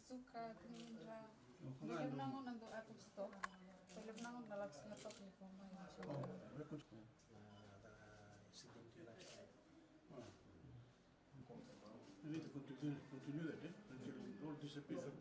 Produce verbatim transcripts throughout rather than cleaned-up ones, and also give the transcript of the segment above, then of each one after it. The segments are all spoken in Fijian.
Suka, kemudra. Ni levu na gauna dau out of stock. So levu na gauna na lako sara na toka ni kau mai. You need to continue, continue that, eh? Until it all disappears.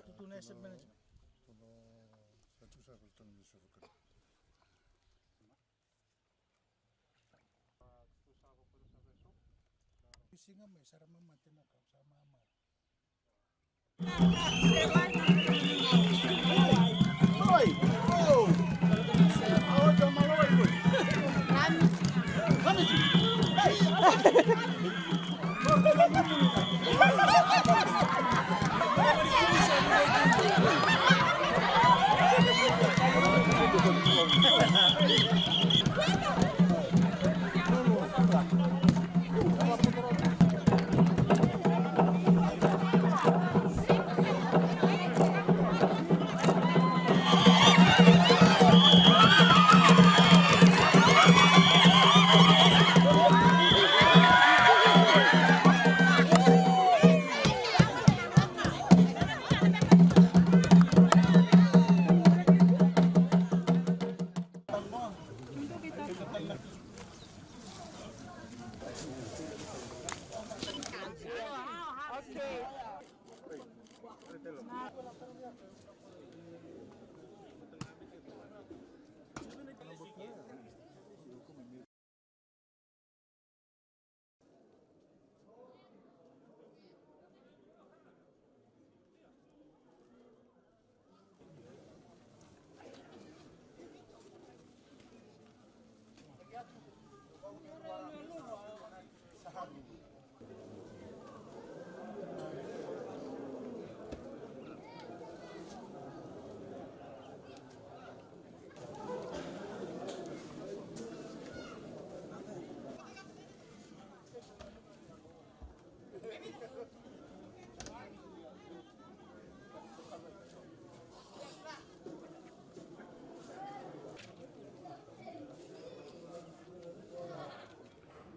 Tutu na asset management. Siga mai sa ra mamate na kau, sa mama.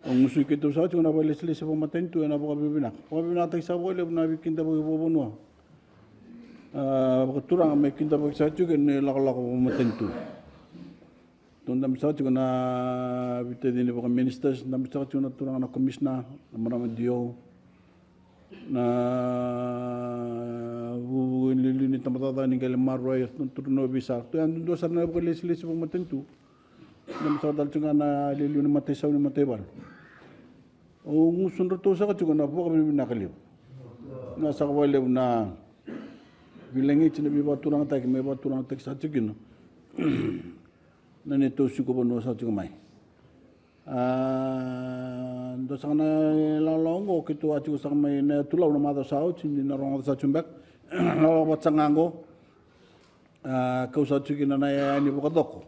Au gusu i keitou saka tiko na vakalesilesi vakamatanitu ena vakavinavinaka. Vakavinavinakataki saka vakalevu na veikidavaki vakavanua. A, vakaturaga me kidavaki saka tiko ena ilakolako vakamatanitu. Tou dabe saka tiko na veitacini vakaministers, dabe saka tiko na turaga na komisina, na marama D O, na vuvu ni liuliu ni tabacakacaka ni qele maroroi, na turaga na ovisa. Tou yadudua sara na vakalesilesi vakamatanitu. Dabe saka tale tiko ga na liuliu ni mataisau ni mataivalu. Au gusudratou saka tiko na vakavinavinaka levu. Na saka vakalevu na veilagiti na veivakaturagataki me vakaturagataki saka tiko kina na neitou siga vanua saka tiko mai. A, dua saka na ilawalawa oqo keitou a tiko saka mai na Yatu Lau na macawa sa oti, ni na rogoca saka tiko beka. Ilawalawa vata saka ga oqo. A, kau sa tiko kina na yaya ni vakacoko.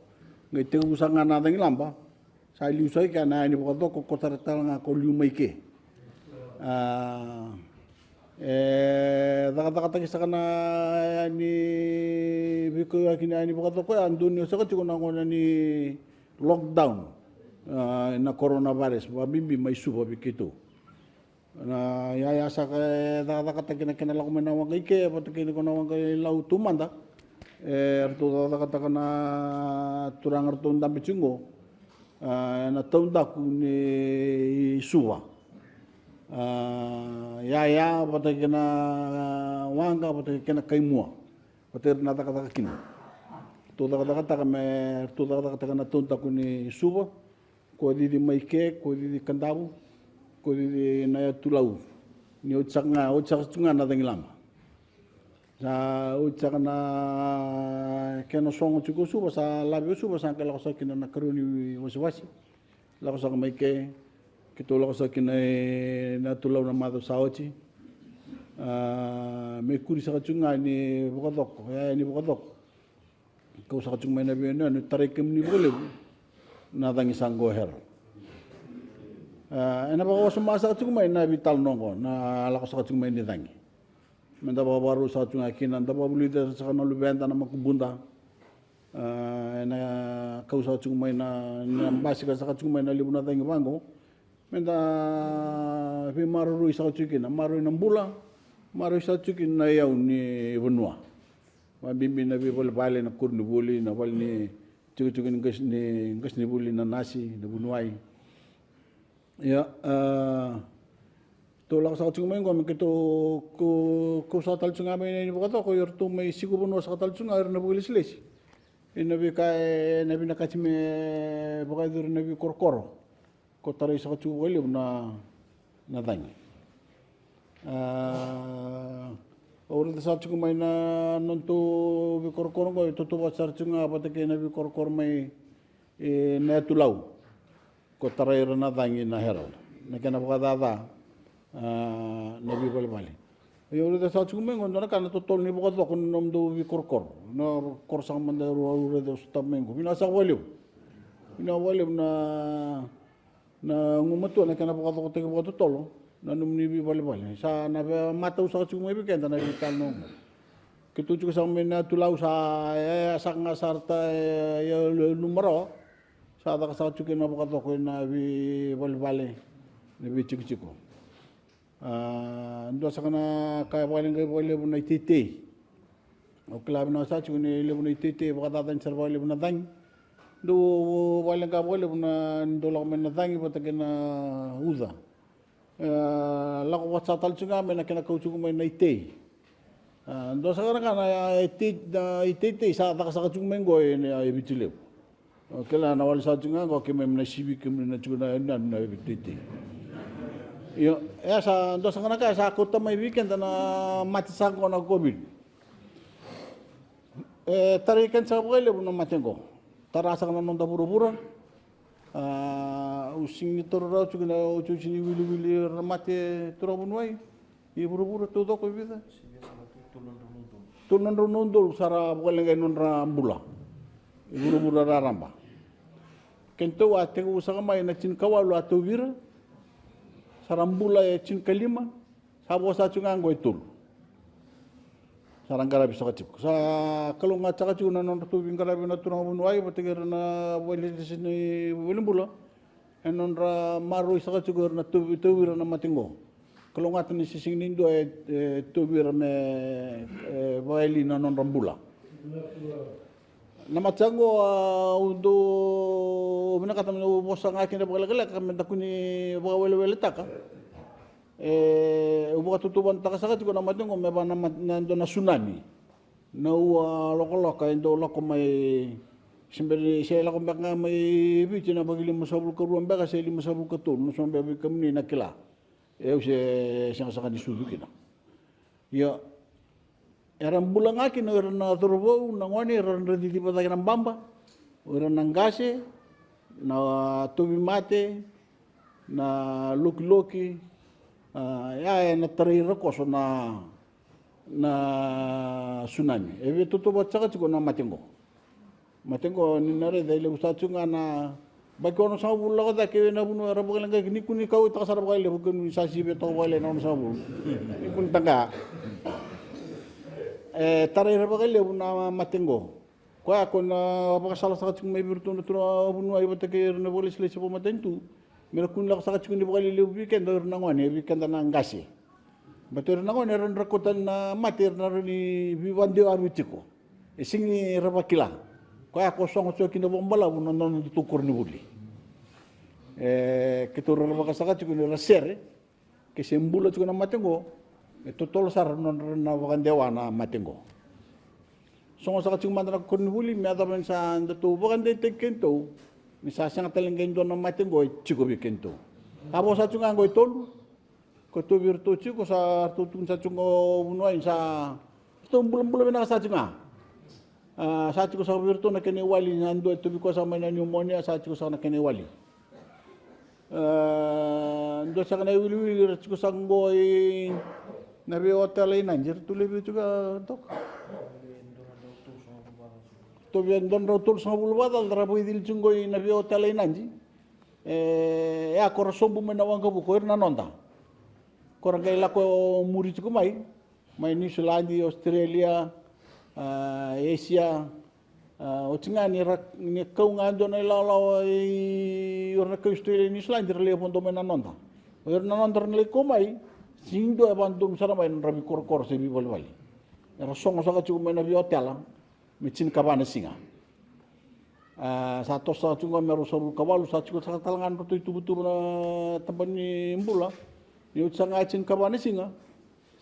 Qai tekivu saka ga na cagilaba. Sa liu saka i kea na yaya ni vakacoko, ko tara tale ga ko liu mai ke. A, e cakacakataki saka na yaya ni veikauyaki na yaya ni vakacoko ya, donuya saka tiko na gauna ni lockdown. A, na coronavirus, vakabibi mai Suva vei keitou. Na yaya saka e cakacakataki na kena lako mai na waqa i ke, vata kei na kena waqa i Lau taumada. E ratou cakacakataka na turaga ratou dabe tiko qo. A, ena taudaku ni Suva. A, yaya vata kei na waqa, vata kei na kaimua. Vata kei ira na cakacaka kina. Ratou cakacakataka me, ratou cakacakataka na taudaku ni Suva. Ko cici mai ke, ko cici Kadavu, ko cici na Yatu Lau. Ni oti saka ga, oti saka tu ga na cagilaba. Sa oti saka na kena sogo tiko o Suva, sa lave o Suva, sa qai lako saka kina na karua ni wasewase. Lako saka mai ke, keitou lako saka kina e na Yatu Lau na macawa sa oti. A, me kuri saka tiko ga ni vakacoko, e, ni vakacoko. Kau saka tiko mai na veiyanuyanu, tarai kemuni vakalevu na cagi sa qo, Hera. A, ena vakawasoma saka tiko mai na veitalanoa qo, na lako saka tiko mai ni cagi. Meda vakavakarau saka tiko ga kina, da vakavulica saka na luveda, na makubuda. A, ena kau saka tiko mai na, na basika saka tiko mai na levu na cagi vaqo. Meda veimaroroi saka tiko kina, maroroi na bula, maroroi saka tiko kina na iyau ni vanua. Vabibi na veivalevale, na koronivuli, na vale ni tikotiko ni qase, ni qasenivuli, na nasi, na vuniwai. Ia, a, tou lako saka tiko mai qo me keitou kau, kau saka tale tiko ga mai na ivakacoko, ia ratou mai siko vanua saka tale tiko ga era na vakailesilesi. Ena veika ena vinakati me vakayacori na veikorokoro. Ko tarai saka tiko vakalevu na, na cagi. A, au raica saka tiko mai na nodatou veikorokoro qo, e tautauvata sara tiko ga vata kei na veikorokoro mai, e, na Yatu Lau. Ko tarai ira na cagi na Herald. Na kena vakacaca, a, na veivalevale. Ia au raica saka tiko mai qo dua na ka na totolo ni vakacoko ni nomudou veikorokoro. Na koro saka mada au raica au sotava mai qo. Vinaka saka vakalevu. Vinaka vakalevu na, na gumatua na kena vakacokotaki vakatotolo na nomuni veivalevale. Sa na veimatau saka tiko mai vei keda na veitalanoa qo. Keitou tiko saka mai na Yatu Lau sa, e, saka ga sara ta, e, e, lu-, luma rawa. Sa caka saka tiko na vakacoko ena veivalevale, na veitikotiko. A, dua saka na ka e vakaleqai vakalevu na iteitei. Au kila vinaka saka tiko ni levu na iteitei e vakacacani sara vakalevu na cagi. Dau vakaleqa vakalevu na, ni dau lako mai na cagi vata kei na uca. E, lako vata saka tale tiko ga mai na kena kau tiko mai na itei. A, dua saka na ka na, e, tei, na iteitei sa caka saka tiko mai qo e, e Viti Levu. O kila na wale saka tiko ga qo, keimami na sivi, keimami na tiko na, na, na iteitei. Io, e sa dua saka na ka e sa kauta mai vei keda na mate saka qo na COVID. E tarai keda saka vakalevu na mate qo. Tara saka na noda vuravura. A, au sega ni taura rawa tiko na otioti ni wiliwili era na mate turaga vuniwai. I vuravura taucoko e vica? Tolu na drau na udolu sa ra vakaleqai nodra bula i vuravura raraba. Kedatou a tekivu saka mai na tinikawalu a tauvi ira, sa ra bula e tinikalima, sa vo saka tiko ga qo e tolu. Sa ra qaravi saka tiko. Sa kalougata saka tiko na nodratou veiqaravi na turaga vuniwai vata kei ira na vakailesilesi ni valenibula. E nodra maroroi saka tiko era na tauvi, tauvi ira na mate qo. Kalougata ni se sega ni dua e, e tauvi ira me, e, vakayali na nodra bula. Na mate qo, a, au dau vinakata meu vosa ga kina vakalekaleka me da kua ni vakaweleweletaka. E, au vakatautauvatataka saka tiko na mate qo me vaka na mat-, na dua na tsunami. Na ua lokaloka e dau lako mai, se bera ni se lako beka ga mai Viti na vaki limasagavulu ka rua beka se limasagavulu ka tolu, na so beka vei kemuni na kila. E, au se sega saka ni sucu kina. Ia, era bula ga kina o ira na cauravou, na gone, era dau ciciva cake na baba, o ira na qase, na tauvimate, na lokiloki, a, ia ena tarai ira koso na, na tsunami. E via tautauvata saka tiko na mate qo. Mate qo ni na raica e levu saka tiko ga na baki onosagavulu lako cake ena vanua era vakaleqai kina, ni kua ni kauwaitaka sara vakalevu kemuni sa sivia toka vakalailai na onosagavulu. Ni kua ni taqaya. E tarai ira vakalevu na mate qo. Koya ko na vakasala saka tiko mai vei iratou na turaga vuniwai vata kei ira na vakalesilesi vakamatanitu. Me ra kua ni lako saka tiko ni vakalelevu vei keda o ira na gone, vei keda na qase. Baleta o ira na gone era dau kauta na mate, era na rawa ni veivakadewavi tiko. E sega ni ra vakila. Koya ko sogo tiko kina vakabalavu na nodatou koronivuli. E, keitou rerevaka saka tiko ni ra sere. Ke se bula tiko na mate qo, e totolo sara nodra na vakadewa na mate qo. Sogo saka tiko mada na koronivuli me yacova ni sa datou vakadeitaki kedatou ni sa sega tale ga e dua na mate qo e tiko vei kedatou. A vo saka tiko ga qo e tolu. Ko tolu vei iratou tiko sa ratou tukuna saka tiko qo vuniwai ni sa ratou bulabula vinaka saka tiko ga. A, sa tiko saka vei iratou na kena iwali, na dua e tauvi koya saka mai na pneumonia, sa tiko saka na kena iwali. A, dua saka na iwiliwili era tiko saka qo i na veiotela i Nadi, era tu levu tiko a toka. Tovi e dua na drau tolusagavulu vakacaca ra vakaicili tiko qo i na veiotela i Nadi. E, ia ko ra sobu mai na waqavuka, o ira na noda. Ko ra qai lako muri tiko mai, mai Niusiladi, Australia, a, Asia, A, oti ga ni ra, ni kau ga dua na ilawalawa i ira na kai Australia, Niusiladi, ra lai vakadua mai na noda. O ira na noda ra lai kau mai, sega ni dua e vakadua sara mai na nodra veikorokoro se veivalevale. Era sogo saka tiko mai na veiotela me tinikava na siga. A, sa toso saka tiko ga me rua sagavulu ka walu, sa tiko saka tale ga na nodratou ituvatuva na tabana ni bula. Ni oti saka ga e tinikava na siga,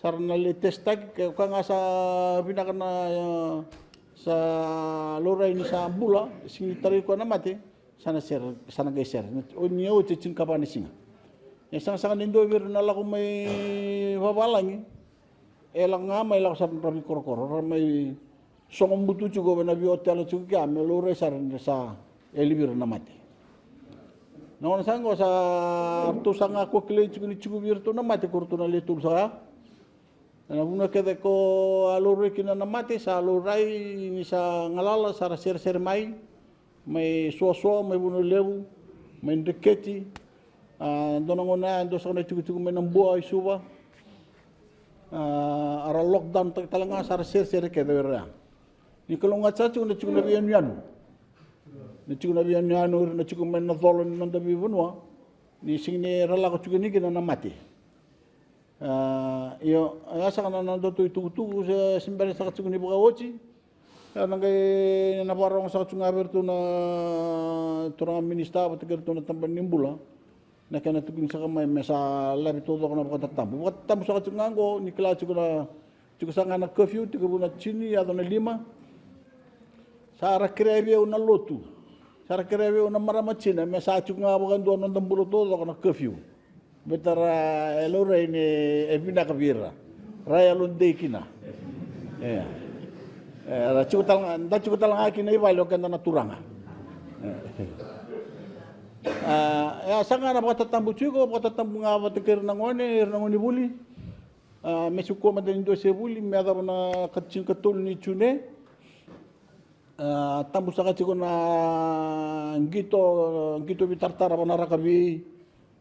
sa ra na lai test-taki, ke o koya ga sa vinaka na, e, sa laurai ni sa bula, e sega ni tarai koya na mate, sa na sere, sa na qai sere. Ni oti e tinikava na siga. E sega saka ni dua vei ira na lako mai vavalagi, e lako ga mai, lako sara na nodra veikorokoro, ra mai sogo butu tiko vei na veiotela tiko kea me laurai sara ni sa yali vei ira na mate. Na gauna saka qo sa ratou sa ga ko kilai tiko ni tiko vei iratou na mate ko ratou na le tolu saka ya. Na vanua kece ko a laurai kina na mate sa laurai ni sa galala, sa ra seresere mai, mai Suasua, mai Vanua Levu, mai Dreketi. A, dua na gauna ya dua saka na itikotiko mai Nabua i Suva. A, a ra lockdown-taki tale ga, sa ra seresere kece o ira ya. Ni kalougata saka tiko na tiko na veiyanuyanu, na tiko na veiyanuyanu, ira na tiko mai na colo ni noda veivanua, ni sega ni ra lako tiko yani kina na mate. A, io, e a saka na nodatou itukutuku se, se bera saka tiko ni vakaoti. E na qai na vakarogo saka tiko ga vei iratou na turaga minisita vata kei iratou na tabana ni bula na kena tukuni saka mai me sa lave taucoko na vakatatabu. Vakatatabu saka tiko ga qo, ni kila tiko na, tiko saka ga na curfew, tiko vua na tini yaco na lima. Sa ra kerea vei au na lotu, sa ra kerea vei au na marama tina me sa tiko ga vakadua noda bula taucoko na curfew. Baleta ra e laurai ni e vinaka vei ira, ra yalodei kina. E, e, ra tiko tale ga, da tiko tale ga kina i vale o keda na turaga. E. A, e a saka ga na vakatatabu tiko, vakatatabu ga vata kei ira na gone, ira na gone vuli. A, me sikua mada ni dua se vuli me yacova na ka tinikatolu ni June. A, tabu saka tiko na qito, qito veitaratara vaka na rakavi.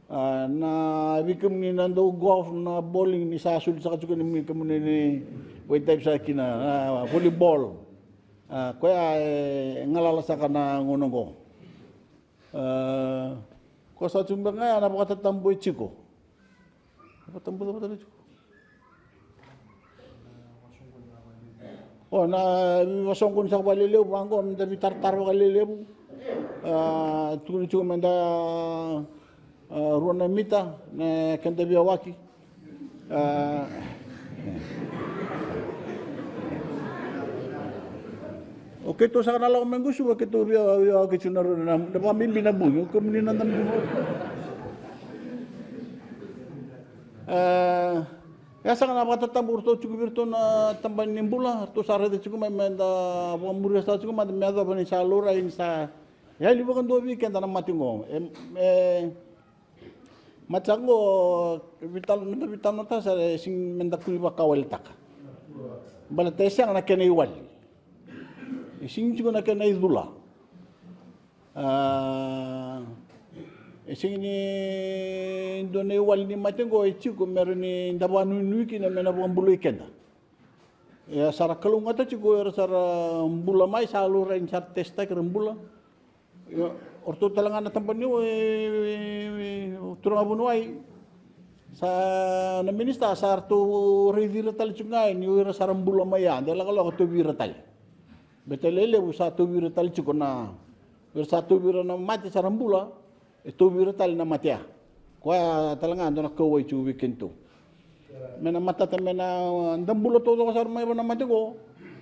A, na vei kemuni na dau golf, na bowling, ni sa soli saka tiko ni kemuni ni vakaitavi saka kina, a, volleyball. A, koya e galala saka na gauna oqo. A, ko sa tiko beka ga ya na vakatatabu e tiko. Vakatabuca vata na tiko. O, na veivasoqoni saka vakalelevu vaqo, me da veitaratara vakalelevu. A, tukuni tiko me da, a, rua na mita na keda veiyawaki. A, o keitou saka na lako mai qo Suva, keitou via, via, keitou na rua na, na vakabibi na bogi, o kemuni na dam. A, e a saka na vakatatabu ratou tiko vei iratou na tabana ni bula, ratou sa raica tiko mai me da vakamuria saka tiko mada me yacova ni sa laurai ni sa yali vakadua vei keda na mate oqo. E, e, Mate saka oqo, veitalanoa, meda veitalanoataka sara, e sega ni meda kua ni vakawaletaka. Baleta e sega na kena iwali. E sega ni tiko na kena icula. A, e sega ni dua na iwali ni mate oqo e tiko me rawa ni da vakanuinui kina me na vakabulai keda. Ia sa ra kalougata tiko era sa ra bula mai, sa laurai ni sa ra test-taki, ra bula. Io, o ratou tale ga na tabana ni, e, e, e, turaga vuniwai, sa na minisita sa ratou raici ira tale tiko ga ni o ira sa ra bula mai ya, de lakolako tauvi ira tale. Baleta e levu sa tauvi ira tale tiko na, o ira sa tauvi ira na mate sa ra bula, e tauvi ira tale na mate ya. Koya tale ga dua na kauwai tiko vei kedatou. Me na matata me na da bula taucoko sara mai vua na mate oqo,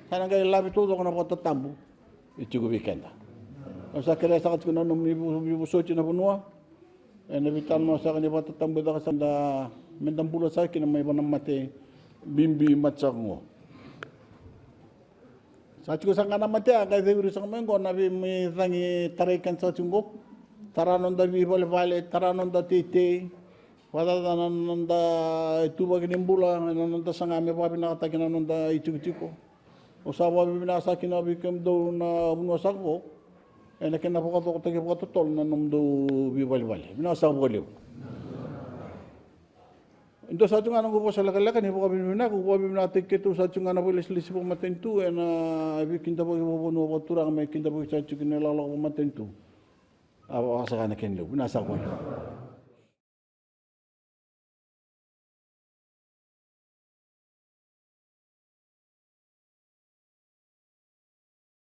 sa na qai lave taucoko na vakatatabu e tiko vei keda. Au sa kerea saka tiko na nomuni vu-, veivosoti na vanua. Ena veitalanoa saka ni vakatatabu e caka saka da, me da bula saka kina mai vua na mate bibi mate saka oqo. Sa tiko saka ga na mate ya, qai ceviri saka mai oqo na vei, mai cagi tarai keda saka tiko oqo. Tara noda veivalevale, tara noda teitei. Vakacaca na noda ituvaki ni bula, na noda saga me vakavinakataki na noda itikotiko. Au sa vakavinavinaka saka kina vei kemudou na vanua saka oqo. Ena kena vakacokotaki vakatotolo na nomudou veivalevale. Vinaka saka vakalevu. Dua sa tu ga na noqu vosa lekaleka ni vakavinavinaka, au vakavinavinakataki keitou sa tu ga na vakailesilesi vakamatanitu ena veikidavaki vakavanua vakaturaga me kidavaki sa tu kina na ilakolako vakamatanitu. A vakasaka na kena levu, vinaka saka vakalevu.